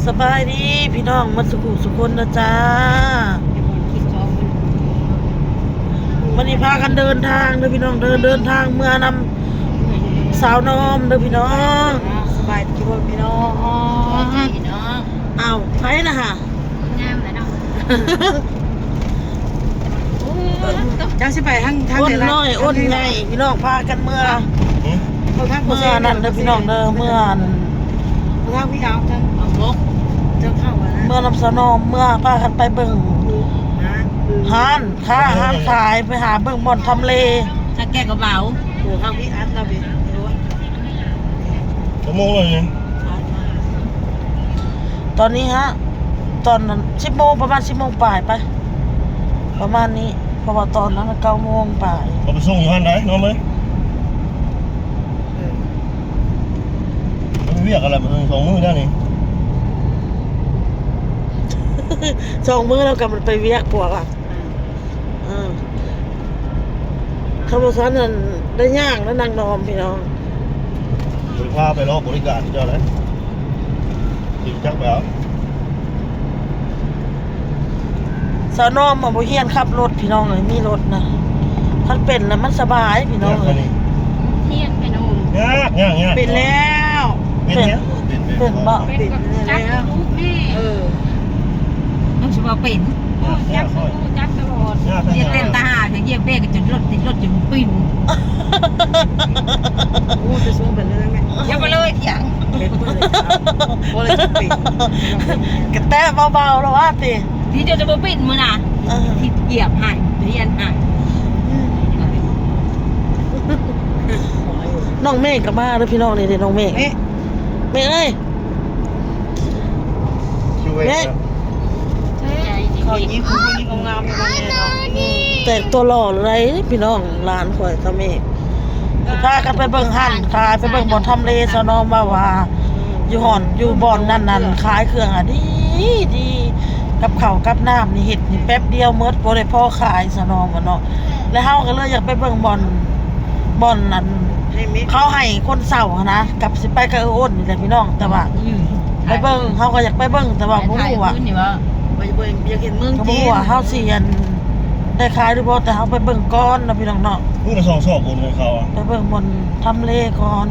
ສະບາຍດີພີ່ນ້ອງໝົດສູ່ຜູ້ສູ່ຄົນເດີຈ້າ. ມື້ນີ້ພາກັນເດີນທາງເດີພີ່ນ້ອງເດີ ເດີນທາງເມືອນຳສາວນອມເດີພີ່ນ້ອງ. ສະບາຍດີພີ່ນ້ອງ. ອ້າວ ໃຜນະຫະ? ງາມແຫຼະເນາະ. ຈັກຊິໄປທາງ ທາງໃດລະ? ອ້ນນ້ອຍອ້ນໃຫຍ່ພີ່ນ້ອງ ພາກັນເມືອ ເມືອນັ້ນເດີພີ່ນ້ອງເດີ ເມືອອັນ ເມືອພີ່ເອົາ ເມືອນຳສາວນອມ ເມືອພາກັນໄປເບິ່ງຮ້ານຄ້າຮ້ານຂາຍ ໄປຫາເບິ່ງບ່ອນທຳເລ. ທາງແກ້ງກະເບົາ ໂອ້ ທາງພີ່ອັດລະເບ ຈັກໂມງແລ້ວນີ້? ຕອນນີ້ຫະ ຕອນນັ້ນສິບໂມງ ປະມານສິບໂມງປາຍໄປ ປະມານນີ້ ເພາະວ່າຕອນນັ້ນເກົ້າໂມງປາຍ. ເອົາໄປສົ່ງຢູ່ຫັ້ນໃດ໋ນ້ອງເອີຍ. ເອີ ມັນວຽກກັນລະ ສອງມື້ແລ້ວນີ້ ສອງມື້ແລ້ວກະມັນໄປວຽກກວ່າ ເອີ ທຳມະຊາດນັ້ນໄດ້ຍ່າງແລ້ວນາງນອມພີ່ນ້ອງ. ບໍ່ໄດ້ພາໄປເລາະບໍລິການເຈົ້າໃດ໋ ຊິຈັກແລ້ວ. ສາວນອມມາບໍ່ຮຽນຂັບລົດພີ່ນ້ອງເອີຍ ມີລົດນະ ຄັນເປັນແລ້ວມັນສະບາຍພີ່ນ້ອງເອີຍ. ຮຽນໄປໂນມ ຍາກ ຍາກ ຍາກ ເປັນແລ້ວ ເປັນ ເປັນ ເປັນ ເປັນບໍ່? ເປັນຈັກລູກແມ່ ເອີ ມັນຊິວ່າເປັນ ຈັກລູກ ຈັກຕະຫຼອດ ຢຽບເຕັມຕາຫາກ ຢຽບເບຣກຈົນລົດຕິດລົດຈົນປິ່ນ. ໂອ້ ຈະຊວນໄປເລີຍແມ່ ຢ່າໄປເລີຍຖຽງ ເປັນເພິ່ນເລີຍ ບໍ່ເລີຍຈະເປັນ ກະແຕະເບົາໆ ລະວ່າຕິ ທີ່ເຈົ້າຈະບໍ່ປິ່ນມື້ນະ ເອີ ທີ່ຢຽບໃຫ້ ຮຽນໃຫ້. ນ້ອງເມກະມາເດີພີ່ນ້ອງ ນີ້ເດນ້ອງເມກ ເມກເອີຍ. ແມ່ ຂອງຍິງ ຜູ້ຍິງງາມໆ ແຕ່ງຕົວຫຼໍ່ເລີຍພີ່ນ້ອງ ຫຼານຂ້ອຍຕາເມກ ພາກັນໄປເບິ່ງຮ້ານຂາຍ ໄປເບິ່ງບ່ອນທຳເລ. ສາວນອມເວົ້າວ່າ ຢູ່ບ່ອນ ຢູ່ບ່ອນນັ້ນນັ້ນ ຂາຍເຄື່ອງອະດີໆ ກັບເຂົ້າກັບນ້ຳນີ້ ເຮັດນີ້ແປັບດຽວໝົດ ບໍ່ໄດ້ພໍຂາຍ ສາວນອມວ່າເນາະ. ແລ້ວເຮົາກະເລີຍຢາກໄປເບິ່ງບ່ອນ ບ່ອນອັນ ເຂົາໃຫ້ຄົນເຊົ່າຫັ້ນນະ ກັບຊິໄປກັບເອື້ອຍອ້ນນີ້ແຫຼະພີ່ນ້ອງ ແຕ່ວ່າ ອືມ ໄປເບິ່ງ ເຮົາກະຢາກໄປເບິ່ງ ແຕ່ວ່າບໍ່ຮູ້ວ່າ ຢາກເຫັນເມືອງຈີນ ກະບໍ່ຮູ້ວ່າເຮົາຊິອັນ ໄດ້ຂາຍຫຼືບໍ່ ແຕ່ເຮົາໄປເບິ່ງກ່ອນເນາະພີ່ນ້ອງເນາະ. ມື້ລະສອງສອບໂອນໃຫ້ເຂົາອະ ໄປເບິ່ງບ່ອນທຳເລກ່ອນ.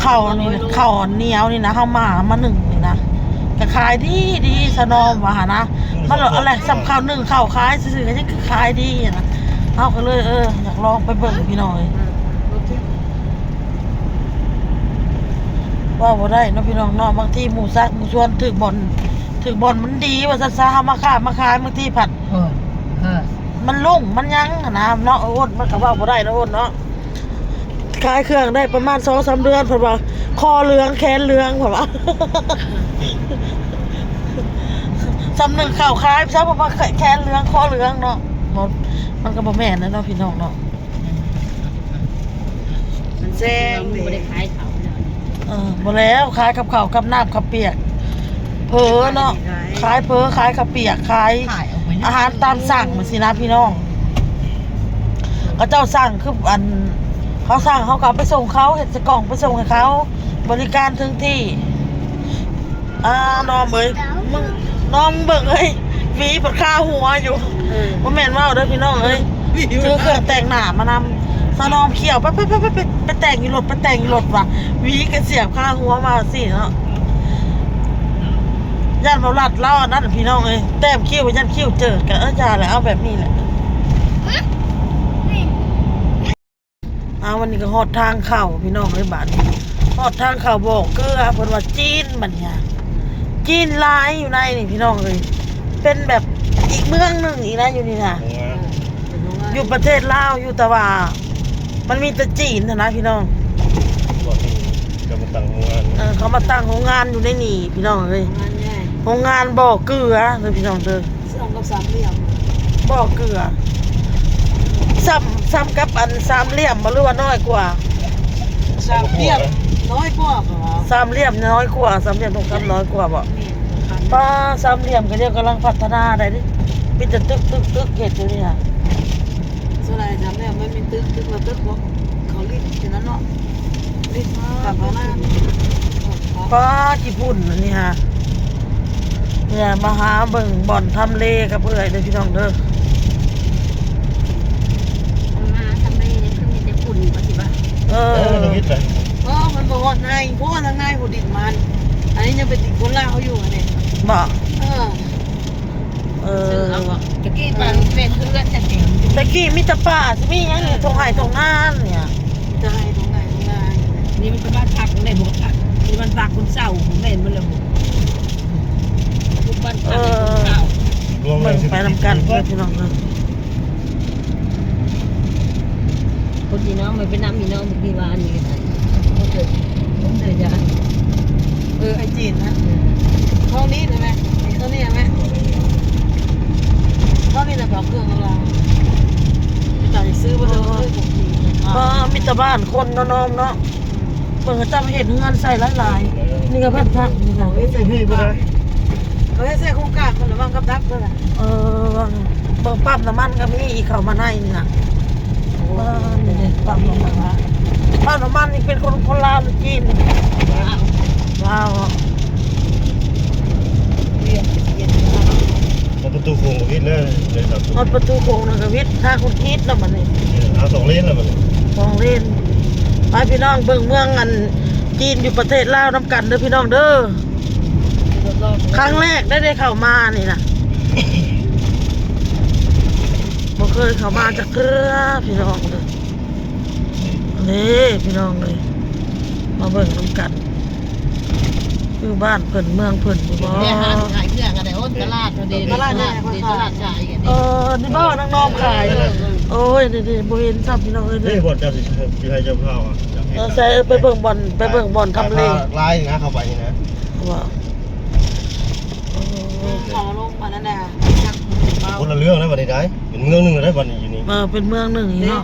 ເຂົ້ານີ້ ເຂົ້າໜຽວນີ້ນະ ເຮົາມາ ມາໜຶ້ງນີ້ນະ ກະຂາຍດີໆ ສາວນອມວ່າຫັ້ນນະ. ມັນລະອັນແຫຼະ ສ່ຳເຂົ້າໜຶ້ງເຂົ້າຂາຍຊື່ໆ ກະຍັງຄືຂາຍດີຫັ້ນນະ. ເຮົາກະເລີຍ ເອີ ຢາກລອງໄປເບິ່ງພີ່ນ້ອງເອີຍ. ເວົ້າບໍ່ໄດ້ເນາະພີ່ນ້ອງເນາະ ບາງທີໝູ່ຊັກໝູ່ຊວນຖືກບ່ອນ ຖືກບ່ອນມັນດີວ່າຊັ້ນຊະ ເຮົາມາຄ້າມາຂາຍ ບາງທີພັດ ເອີ ເອີ ມັນລຸ້ງມັນຫຍັງຫັ້ນນະເນາະ. ໂອດ ມັນກະເວົ້າບໍ່ໄດ້ເນາະ ໂອດເນາະ. ຂາຍເຄື່ອງໄດ້ປະມານສອງສາມເດືອນ ເພິ່ນວ່າຄໍເຫຼືອງແຂນເຫຼືອງ ເພິ່ນວ່າ ສ່ຳໜຶ້ງເຂົ້າຂາຍຊະ ເພິ່ນວ່າແຂນເຫຼືອງຄໍເຫຼືອງເນາະ. ມັນກະບໍ່ແມ່ນແຫຼະເນາະພີ່ນ້ອງເນາະ. ມັນແຊງເດ້ ບໍ່ໄດ້ຂາຍເຂົ້າແລ້ວ ເອີ ບໍ່ແລ້ວ ຂາຍກັບເຂົ້າກັບນ້ຳເຂົ້າປຽກ ເຝີເນາະ ຂາຍເຝີ ຂາຍເຂົ້າປຽກ ຂາຍອາຫານຕາມສັ່ງຊີ້ນະພີ່ນ້ອງ. ເຂົາເຈົ້າສັ່ງຄືອັນ ເຂົາສັ່ງເຮົາກະເອົາໄປສົ່ງເຂົາ ເຮັດໃສ່ກ່ອງໄປສົ່ງໃຫ້ເຂົາ ບໍລິການເຖິງທີ່. ອ້າ ນ້ອງເອີຍ ມຶງ ນ້ອງເບິ່ງເອີຍ ຫວີພັດຄາຫົວຢູ່. ເອີ ບໍ່ແມ່ນເວົ້າເດີພີ່ນ້ອງເອີຍ ຖືເຄື່ອງແຕ່ງໜ້າມານຳ ສາວນອມຂ້ຽວ ໄປ ໄປ ໄປ ໄປ ໄປແຕ່ງຢູ່ລົດ ໄປແຕ່ງຢູ່ລົດວ່າ ຫວີກະສຽບຄາຫົວມາຊີ້ເນາະ. ຢ້ານບໍ່ລັດລາວອັນນັ້ນພີ່ນ້ອງເອີຍ ແຕ້ມຄິ້ວ ຢ້ານຄິ້ວເຈີ ກະ ເອີ ຢ່າແຫຼະ ເອົາແບບນີ້ແຫຼະ. ອ້າວ ວັນນີ້ກະຮອດທາງເຂົ້າພີ່ນ້ອງເອີຍ ບາດນີ້ຮອດທາງເຂົ້າບໍ່ເກືອ ເພິ່ນວ່າຈີນ ບາດນີ້ຫາ ຈີນຫຼາຍຢູ່ໃນນີ້ພີ່ນ້ອງເອີຍ ເປັນແບບອີກເມືອງໜຶ່ງອີກນະ ຢູ່ນີ້ນະ ຢູ່ປະເທດລາວຢູ່ ແຕ່ວ່າມັນມີແຕ່ຈີນຫັ້ນນະພີ່ນ້ອງ. ເຂົາມາຕັ້ງໂຮງງານ ເອີ ເຂົາມາຕັ້ງໂຮງງານຢູ່ໃນນີ້ພີ່ນ້ອງເອີຍ ໂຮງງານໃຫຍ່ ໂຮງງານບໍ່ເກືອເດີພີ່ນ້ອງເດີ. ສ່ຳກັບສາມຫຼ່ຽມ ບໍ່ເກືອ ສ່ຳ ສ່ຳກັບອັນສາມຫຼ່ຽມບໍ່ ຫຼືວ່ານ້ອຍກວ່າ? ສາມຫຼ່ຽມນ້ອຍກວ່າ ສາມຫຼ່ຽມນ້ອຍກວ່າ ສາມຫຼ່ຽມທອງຄຳນ້ອຍກວ່າບໍ່? ແມ່ນ ປ້າ ສາມຫຼ່ຽມກະດຽວກຳລັງພັດທະນາໄດ້ເດ ມີແຕ່ຕຶກໆໆ ເຮັດຢູ່ນີ້ຫະ. ສ່ວນຫຼາຍສາມຫຼ່ຽມມັນມີຕຶກ ຕຶກລະຕຶກບໍ່ ເຂົາລິດຢູ່ນັ້ນເນາະ ລິດກັບເຂົານະ. ປ້າ ຂີ້ຝຸ່ນອັນນີ້ຫະ. ເພື່ອມາຫາເບິ່ງບ່ອນທຳເລກັບເອື້ອຍເດີພີ່ນ້ອງເດີ. ມັນມາທຳເລນີ້ຄືມີແຕ່ຝຸ່ນວ່າຊິວ່າ. ເອີ ເອີ ທຳອິດເລີຍ. ເອີ ມັນບໍ່ຮອດໃນ ໂອ້ ທາງໃນຜູ້ດິນມັນ ອັນນີ້ຍັງໄປຕິດຄົນລາວຢູ່ອັນນີ້. ບໍ່? ເອີ ເອີ ແຕ່ກີ້ປານແມ່ນເຮືອນຈັກແຖວ ແຕ່ກີ້ມີແຕ່ປ່າ ຊິມີຫຍັງນີ້ ເອີ ທົ່ງໄຮ່ທົ່ງນານີ້ ມີແຕ່ໄຮ່ທົ່ງໄຮ່ທົ່ງນາ. ນີ້ມັນເປັນບ້ານພັກໄດ້ບໍ່? ນີ້ມັນພັກຄົນເຊົ່າ ແມ່ນບໍ່ລະບໍ່? ເອີ ເບິ່ງໄປນຳກັນເດີພີ່ນ້ອງເດີ. ຄົນພີ່ນ້ອງມັນໄປນຳພີ່ນ້ອງ ເມື່ອກີ້ວ່າອັນນີ້ກໍໄດ້ ຄົນເດີ ຄົນເດີຈະ ເອີ ໄອ້ຈີນນະ ເອີ ຫ້ອງນີ້ໄດ້ໄໝ? ນີ້ ໂຕນີ້ໄດ້ໄໝ? ຫ້ອງນີ້ລະເອົາເຄື່ອງຂອງລາວ ໄປຕາມຊື້ບໍ່ໄດ້. ເອີ ເອີ ມີແຕ່ບ້ານຄົນເນາະນ້ອງເນາະ. ເບິ່ງເຂົາເຈົ້າເຮັດເຮືອນໃສ່ຫຼາຍໆ ນີ້ກໍບ້ານພັກນີ້ນະ. ເຮັດໃສ່ພີ້ບໍ່ໄດ້ ເຂົາເຮັດໃສ່ໂຄງການເພິ່ນລະ ວາງກັບດັກເພິ່ນລະ. ເອີ ເບິ່ງປ້ຳນ້ຳມັນກໍມີອີກ ເຂົ້າມາໃນນີ້ນະ. ໂອ້ ປ້ຳນ້ຳມັນ ປ້ຳນ້ຳມັນນີ້ເປັນຄົນ ຄົນລາວ ຫຼື ຈີນ? ລາວ ລາວ. ຮອດປະຕູໂຂງກໍວິດແລ້ວ ຮອດປະຕູໂຂງນັ້ນກໍວິດ ທາງຄົນກຣີດແລ້ວບັດນີ້. ເອີ ເອົາສອງເລນແລ້ວບັດນີ້ ສອງເລນ. ໄປພີ່ນ້ອງ ເບິ່ງເມືອງອັນຈີນຢູ່ປະເທດລາວນຳກັນເດີພີ່ນ້ອງເດີ. ຄັ້ງແລກໄດ້ ໄດ້ເຂົ້າມານີ້ນະ ບໍ່ເຄີຍເຂົ້າມາຈັກເທື່ອພີ່ນ້ອງເດີ. ນີ້ພີ່ນ້ອງເອີຍ ມາເບິ່ງນຳກັນ ຄືບ້ານເພິ່ນເມືອງເພິ່ນຢູ່ບໍ່? ແມ່ຮ້ານຂາຍເຄື່ອງກໍໄດ້ ໂອ້ ຕະຫຼາດເດ້ ຕະຫຼາດ ຕະຫຼາດຂາຍກັນ. ເອີ ນີ້ບໍ່ ນາງນ້ອມຂາຍ. ເອີ ໂອ້ຍ ນີ້ໆ ບໍ່ເຫັນຊ້ຳພີ່ນ້ອງເອີຍ. ນີ້ບ່ອນເຈົ້າຊິ ຊິໃຫ້ເຈົ້າພາ ເອີ ໃສ່ ເອີ ໄປເບິ່ງບ່ອນ ໄປເບິ່ງບ່ອນທຳເລ ຫຼາຍນະ ເຂົ້າໄປນີ້ນະ ວ່າ ເອີ ເຂົາລົງມານັ້ນນະ ຄົນລະເລື່ອງແລ້ວບັດນີ້ໄດ໋ ເປັນເມືອງໜຶ່ງແລ້ວໄດ໋ບັດນີ້ຢູ່ນີ້. ເອີ ເປັນເມືອງໜຶ່ງເນາະ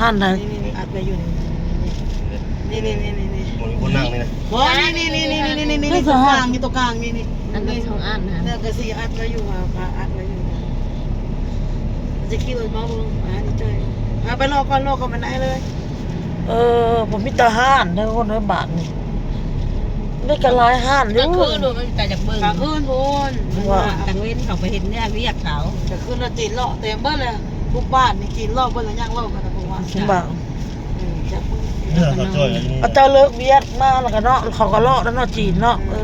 ຮ້ານໃດ? ນີ້ ອັດໄວ້ຢູ່ນີ້ ນີ້ໆໆໆ ບໍ່ມີຄົນນັ່ງນີ້ນະ. ບໍ່ ນີ້ໆໆໆໆ ນີ້ ຕົງກາງ ນີ້ຕົງກາງ ນີ້ໆ ອັນນັ້ນສອງອັນນະ ແລ້ວກໍຊິອັດໄວ້ຢູ່ ວ່າອັດໄວ້ຢູ່ ຈະຂີ່ລົດມາເບິ່ງ ອ່າ ນີ້ເຈີ ອ່າ ໄປລໍກ່ອນ ລໍເຂົ້າມາໃນເລີຍ. ເອີ ບໍ່ມີແຕ່ຮ້ານເດີຄົນເດີ ບາດນີ້ ມີກໍຫຼາຍຮ້ານຢູ່. ກາງຄືນໂດນມັນຕາຍຈາກເບິ່ງ ກາງຄືນພຸ້ນ ວ່າກາງເວັນເຂົາໄປເຮັດວຽກເຂົາ ກາງຄືນລະຈີນເລາະເຕັມເບິດແລ້ວ ທຸກບ້ານນີ້ຈີນເລາະເບິດແລ້ວ ຍັງເລາະກັນນະ ເພາະວ່າ ເອີ ຈັກເບິ່ງ ເອີ ເຂົາເຈົ້າ ເຂົາເຈົ້າເລີກວຽກມາແລ້ວກໍເນາະ ເຂົາກໍເລາະແລ້ວເນາະ ຈີນເນາະ. ເອີ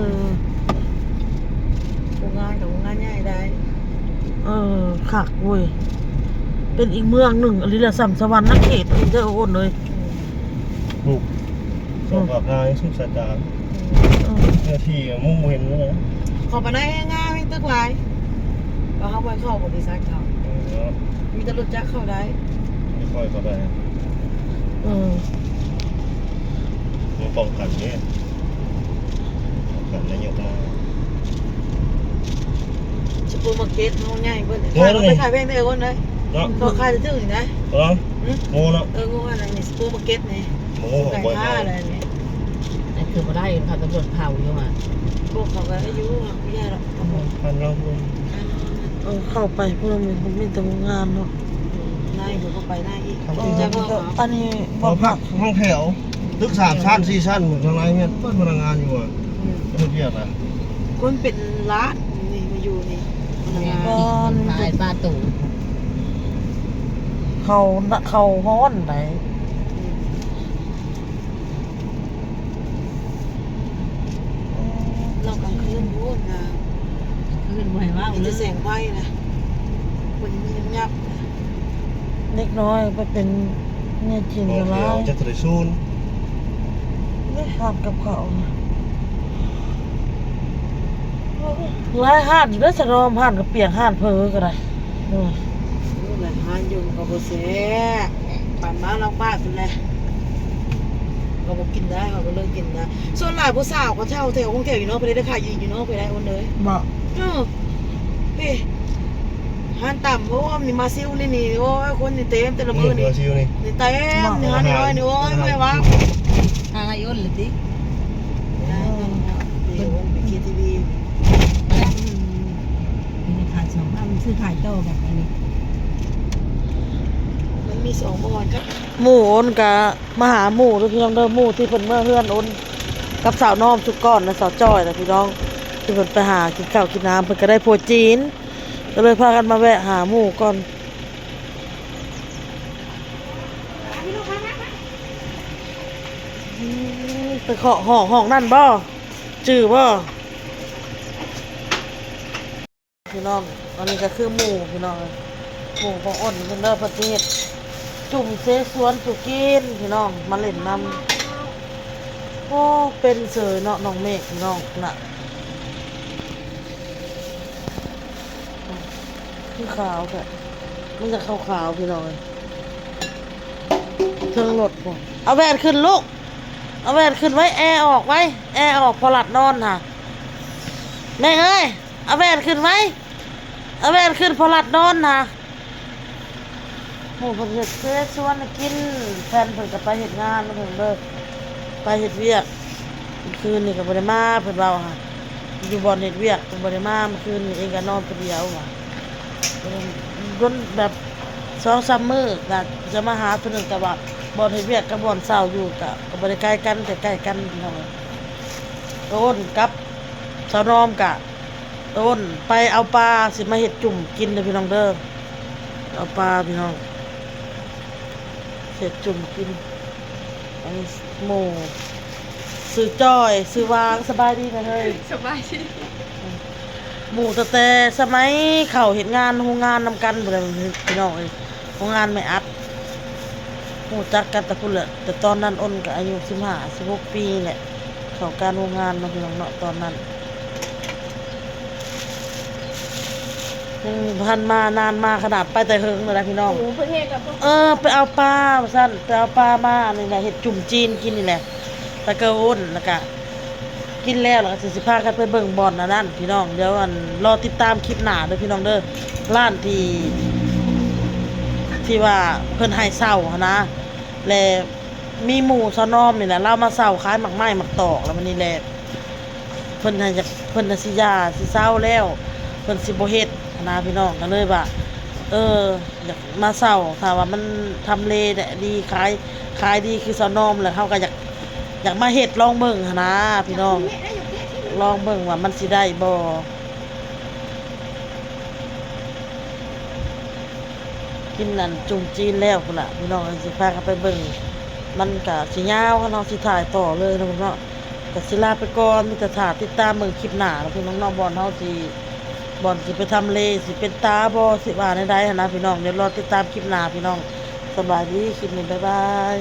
ໂຮງງານກໍໂຮງງານໃຫຍ່ໄດ໋. ເອີ ຄັກເວີຍ ເປັນອີກເມືອງໜຶ່ງອີ່ຫຼີລະ ສ່ຳສະຫວັນນະເຂດອີ່ຫຼີເດີຄົນເອີຍ. ອືມ ສອງພາກທາງສຸດສາຍຕາ ເອີ ເນື້ອທີ່ໝູ່ເຫັນແລ້ວນະ. ເຂົ້າໄປໃນງາມ ມີຕຶກຫຼາຍ ວ່າເຮົາບໍ່ໃຫ້ເຂົ້າບໍລິສັດເຂົາ. ເອີ ມີແຕ່ລົດຈັກເຂົ້າໄດ້ ໄດ້ຄ່ອຍເຂົ້າໄປ. ເອີ ມັນປ້ອງກັນເດ້ ປ້ອງກັນນາຍົກມາ. ຊຸບເປີມາເກັດເຮົາໃຫຍ່ເບິດ ໂອ້ ຂາຍ ໄປຂາຍແພງແທ້ຄົນເດີ ເນາະ ເຂົາຂາຍຖືກໆນີ້ນະ. ເອີ ໂອ້ເນາະ ເອີ ໂອ້ ອັນນັ້ນນີ້ ຊຸບເປີມາເກັດນີ້ ໂອ້ ຂາຍຄ່າແລ້ວນີ້ ອັນຄືບໍ່ໄດ້ ເຂົາຕຳຫຼວດເຜົາຢູ່ຫະ. ພວກເຂົາກໍອາຍຸ ຜູ້ໃຫຍ່ແລ້ວ ພັນລອງເບິ່ງ. ເອີ ເຂົ້າໄປພຸ້ນ ມີແຕ່ໂຮງງານເນາະ ໃນເຂົາກໍໄປໃນອີກ. ເອີ ອັນນີ້ບໍ່ພັກຫ້ອງແຖວ ຕຶກສາມຊັ້ນສີ່ຊັ້ນ ທາງໃນແມ່ນເພິ່ນພະນັກງານຢູ່ຫວາ? ອືມ ເຮັດວຽກນະ ຄົນເປັນລ້ານນີ້ມາຢູ່ນີ້ ພະນັກງານ ຂາຍປາຕູ ເຂົາ ເຂົາຮ້ອນໃດ໋. ອືມ ລອກກາງຄືນພຸ້ນນະ ຄືນບໍ່ໃຫ້ເວົ້າເລີຍ ມີແຕ່ແສງໄຟນະ ຄົນຍັບໆ. ເດັກນ້ອຍໄປເປັນເມຍຈີນກໍຫຼາຍ ຈັກເທົ່າໃດ ສູນ ເດ້ ຮ້ານກັບເຂົ້ານະ ຫຼາຍຮ້ານຢູ່ເດ້ ສະໜອມ ຮ້ານກະປຽກ ຮ້ານເຜີກໍໄດ້. ໂອ້ຍ ຫຼາຍຮ້ານຢູ່ ມັນກໍບໍ່ແຊບ ປານບ້ານລາວປາກພຸ້ນແຫຼະ ເຂົາບໍ່ກິນໄດ້ ເຂົາກໍເລີກກິນໄດ້. ສ່ວນຫຼາຍຜູ້ສາວເຂົາເຊົ່າແຖວຫ້ອງແຖວຢູ່ເນາະ ໄປໄດ້ຂາຍຢູ່ເນາະ ໄປໄດ້ໂອນເລີຍ ບໍ່? ເອີ ເອີ ຮ້ານຕຳ ໂອ້ ມີມາຊິວນີ້ນີ້ ໂອ້ຍ ຄົນນີ້ເຕັມແຕ່ລະມື້ນີ້ ມາຊິວນີ້ ນີ້ເຕັມນີ້ ຮ້ານນ້ອຍໆນີ້ ໂອ້ຍ ບໍ່ໃຫ້ວ່າ ຫາໄອ້ອົນລະຕິ ໄປເຄທີວີ ອືມ ໄປຂາຍສອງອັນ ຊື້ຂາຍຕໍ່ກັນອັນນີ້ ມັນມີສອງບ່ອນ. ໝູ່ອົນກະມາຫາໝູ່ເດີພີ່ນ້ອງເດີ ໝູ່ທີ່ເພິ່ນເມືອເຮືອນອົນ ກັບສາວນ້ອມຊຸດກ່ອນນະ ສາວຈ້ອຍນະພີ່ນ້ອງ. ເພິ່ນໄປຫາກິນເຂົ້າກິນນ້ຳ ເພິ່ນກໍໄດ້ຜົວຈີນ ກໍເລີຍພາກັນມາແວະຫາໝູ່ກ່ອນ. ອືມ ໄປເຄາະຫ້ອງ ຫ້ອງນັ້ນບໍ່? ຈື່ບໍ່? ພີ່ນ້ອງ ອັນນີ້ກໍຄືໝູ່ພີ່ນ້ອງ ໝູ່ຂອງອ້ນເພິ່ນເດີ ເພິ່ນຊິເຮັດຈຸ່ມເສສວນສູ່ກິນພີ່ນ້ອງ ມາຫຼິ້ນນຳ. ໂອ້ ເປັນເສີຍເນາະ ນ້ອງເມກພີ່ນ້ອງນະ ຄືຂາວແທ້ ມັນຈະຂາວໆ ພີ່ນ້ອງເອີຍ ເທິງລົດພຸ້ນ. ເອົາແວ່ນຂຶ້ນລູກ ເອົາແວ່ນຂຶ້ນໄວ້ ແອອອກໄວ້ ແອອອກ ພໍ່ລັດນອນຫາ ແມ່ເອີຍ. ເອົາແວ່ນຂຶ້ນໄວ້ ເອົາແວ່ນຂຶ້ນ ພໍ່ລັດນອນຫາ. ໝູ່ເພິ່ນເຮັດເສສວນໃຫ້ກິນ ແຟນເພິ່ນກໍໄປເຮັດງານເພິ່ນເດີ ໄປເຮັດວຽກ ຄືນນີ້ກໍບໍ່ໄດ້ມາ ເພິ່ນເວົ້າຫາ ຢູ່ບ່ອນເຮັດວຽກບໍ່ໄດ້ມາ ມື້ຄືນນີ້ເອງກໍນອນຜູ້ດຽວວ່າ ດົນແບບສອງສາມມື້ກໍຈະມາຫາເທື່ອໜຶ່ງ ແຕ່ວ່າບ່ອນເຮັດວຽກກັບບ່ອນເຊົ່າຢູ່ກໍ ກໍບໍ່ໄດ້ໄກກັນ ແຕ່ໃກ້ກັນພີ່ນ້ອງເອີຍ. ໂດນກັບສາວນອມກະ ໂດນໄປເອົາປາ ຊິມາເຮັດຈຸ່ມກິນເດີພີ່ນ້ອງເດີ ເອົາປາພີ່ນ້ອງ ເຮັດຈຸ່ມກິນ. ອັນນີ້ໝູ່ຊື່ຈ້ອຍ ຊື່ຫວ່າງ ສະບາຍດີນະເຮີ້ຍ ສະບາຍດີ. ໝູ່ຕັ້ງແຕ່ສະໄໝເຂົາເຮັດງານໂຮງງານນຳກັນພຸ້ນແຫຼະພີ່ນ້ອງເອີຍ ໂຮງງານໄມ້ອັດ ຮູ້ຈັກກັນແຕ່ພຸ້ນແຫຼະ ແຕ່ຕອນນັ້ນອ້ນກໍອາຍຸສິບຫ້າ ສິບຫົກປີແຫຼະ ເຂົ້າການໂຮງງານເນາະພີ່ນ້ອງເນາະ ຕອນນັ້ນ. ຍັງບໍ່ທັນມາ ນານມາຂະໜາດ ໄປແຕ່ເຫິງແລ້ວນະພີ່ນ້ອງ. ໂອ້ ເພິ່ນເຮັດກັບ ເອີ ໄປເອົາປາວ່າຊັ້ນ ໄປເອົາປາມາ ອັນນີ້ແຫຼະ ເຮັດຈຸ່ມຈີນກິນນີ້ແຫຼະ ແລ້ວກໍໂອນ ແລ້ວກໍກິນແລ້ວ ແລ້ວກໍຊິ ຊິພາກັນໄປເບິ່ງບ່ອນອັນນັ້ນພີ່ນ້ອງ. ດຽວ ອັນ ລໍຕິດຕາມຄລິບໜ້າເດີພີ່ນ້ອງເດີ ຮ້ານທີ່ ທີ່ວ່າເພິ່ນໃຫ້ເຊົ່າຫັ້ນນະ ແລະ ມີໝູ່ສາວນອມນີ້ແຫຼະ ລາວມາເຊົ່າຂາຍໝາກໄມ້ໝາກຕອກ ແລ້ວບັດນີ້ແຫຼະ ເພິ່ນຫັ້ນຢາກ ເພິ່ນນ່າຊິຢ່າ ຊິເຊົາແລ້ວ ເພິ່ນຊິບໍ່ເຮັດຫັ້ນນະພີ່ນ້ອງ. ກໍເລີຍວ່າ ເອີ ຢາກມາເຊົ່າ ຖ້າວ່າມັນທຳເລໄດ້ດີ ຂາຍ ຂາຍດີຄືສາວນອມ ແລ້ວເຮົາກໍຢາກ ຢາກມາເຮັດລອງເບິ່ງຫັ້ນນະພີ່ນ້ອງ ລອງເບິ່ງວ່າມັນຊິໄດ້ບໍ່. ກິນອັນຈຸ່ມຈີນແລ້ວພຸ້ນລະພີ່ນ້ອງເອີຍ ຊິພາກັນໄປເບິ່ງ. ມັນກະຊິຍາວ ຄັນເຮົາຊິຖ່າຍຕໍ່ເລີຍເນາະ ກະຊິລາໄປກ່ອນ ມີແຕ່ຖ້າຕິດຕາມເບິ່ງຄລິບໜ້າເນາະພີ່ນ້ອງເນາະ ບ່ອນເຮົາຊິ ບ່ອນຊິໄປທຳເລ ຊິເປັນຕາບໍ່ ຊິວ່າແນວໃດຫັ້ນນະພີ່ນ້ອງ. ດຽວລໍຕິດຕາມຄລິບໜ້າພີ່ນ້ອງ. ສະບາຍດີ ຄລິບນີ້ ບາຍບາຍ.